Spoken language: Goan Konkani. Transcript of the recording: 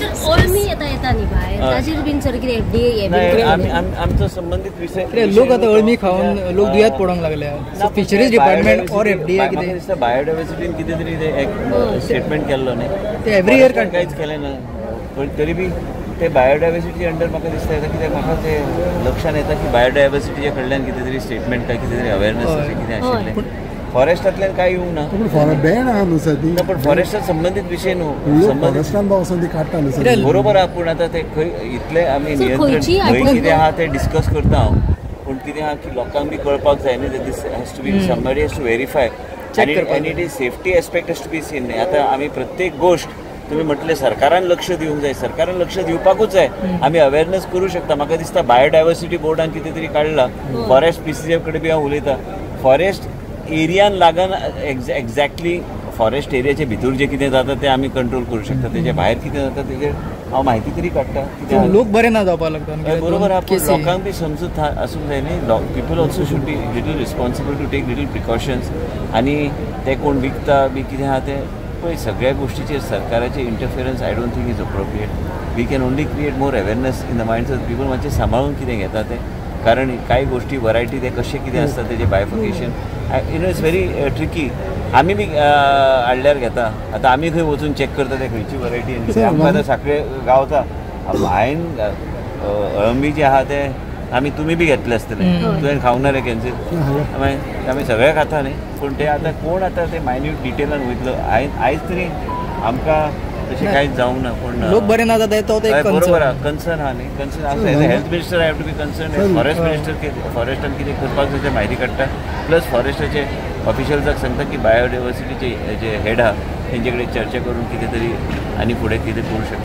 अळमी येता येता न्ही भायर ताजेर बीन सर कितें एफडीए? आमचो संबंदीत विशय. लोक आतां अळमी खावन लोक दुयेंत पडोंक लागल्या. फिशरीज डिपार्टमेंट और एफडीए कितें दिसता बायोडायवर्सिटीन कितें तरी एक स्टेटमेंट केल्लो न्ही, ते एवरी इयर कांयच केलें ना, पण तरी बी ते बायोडायवर्सिटी अंडर म्हाका दिसता येता कित्याक म्हाका ते लक्षान येता की बायोडायवर्सिटीच्या कडल्यान कितें तरी स्टेटमेंट काय कितें तरी अवेरनेस अशें कितें आशिल्लें. फॉरेस्टांतल्यान काय येवंक ना, बॅन आहा न्हू सर ती, पण फॉरेस्टात संबंदीत विशय न्हू, फॉरेस्टान वचून ती काडटा न्हू सर. बरोबर आहा, पूण आतां ते खंय इतले आमी नियंत्रण खंय कितें आहा तें डिस्कस करता हांव, पूण कितें आहा की लोकांक बी कळपाक जाय न्ही. This has to be somebody has to verify आनी it is safety aspect has to be seen. आतां आमी प्रत्येक गोश्ट तुमी म्हटलें सरकारान लक्ष दिवंक जाय, सरकारान लक्ष दिवपाकूच जाय. आमी अवेरनेस करूं शकता. म्हाका दिसता बायोडायवर्सिटी बोर्डान कितें तरी काडला, फॉरेस्ट PCF कडेन बी हांव उलयतां. फॉरेस्ट एरियान लागन एक्झॅक्टली फॉरेस्ट एरियाचे भितर जे कितें जाता तें आमी कंट्रोल करूं शकता, तेजे भायर कितें जाता तेजेर हांव म्हायती तरी काडटा. लोक बरे ना जावपाक लागता. बरोबर आहा, पूण लोकांक बी समजूत आसूंक जाय न्ही. People also should be little responsible to take little precautions. आनी ते कोण विकता बी कितें आहा तें पळय, सगळ्या गोष्टीचेर सरकाराचे interference I don't think is appropriate. We can only create more awareness in the minds of people. मातशें सांबाळून कितें घेता तें, कारण कांय गोष्टी वरायटी ते कशें कितें आसता तेजें bifurcation you know it's very tricky. आमी बी हाडल्यार घेता, आतां आमी खंय वचून चॅक करता ते खंयची वरायटी. आमकां आतां साखळे गावता, हांवें अळंबी जे आहा ते आमी तुमी बी घेतले आसतले, तुवें खावंक ना रे कॅन्सील, मागीर आमी सगळे खाता न्ही, पूण ते आतां कोण आतां ते मायन्यूट डिटेलान वयतलो. आयज तरी आमकां तशें कांयच जावंक ना, पूण लोक बरे ना जाता तो बरोबर आहा. कन्सर्न आहा न्ही, कन्सर्न आसा. Health minister have to be concern, forest minister फॉरेस्टान कितें करपाक जाय तें म्हायती काडटा, प्लस फॉरेस्टाचे ऑफिशियल्साक सांगता की बायोडायवर्सिटीचे जे हेड आहा तेंचे कडेन चर्चा करून कितें तरी आनी फुडें कितें करूं शकता.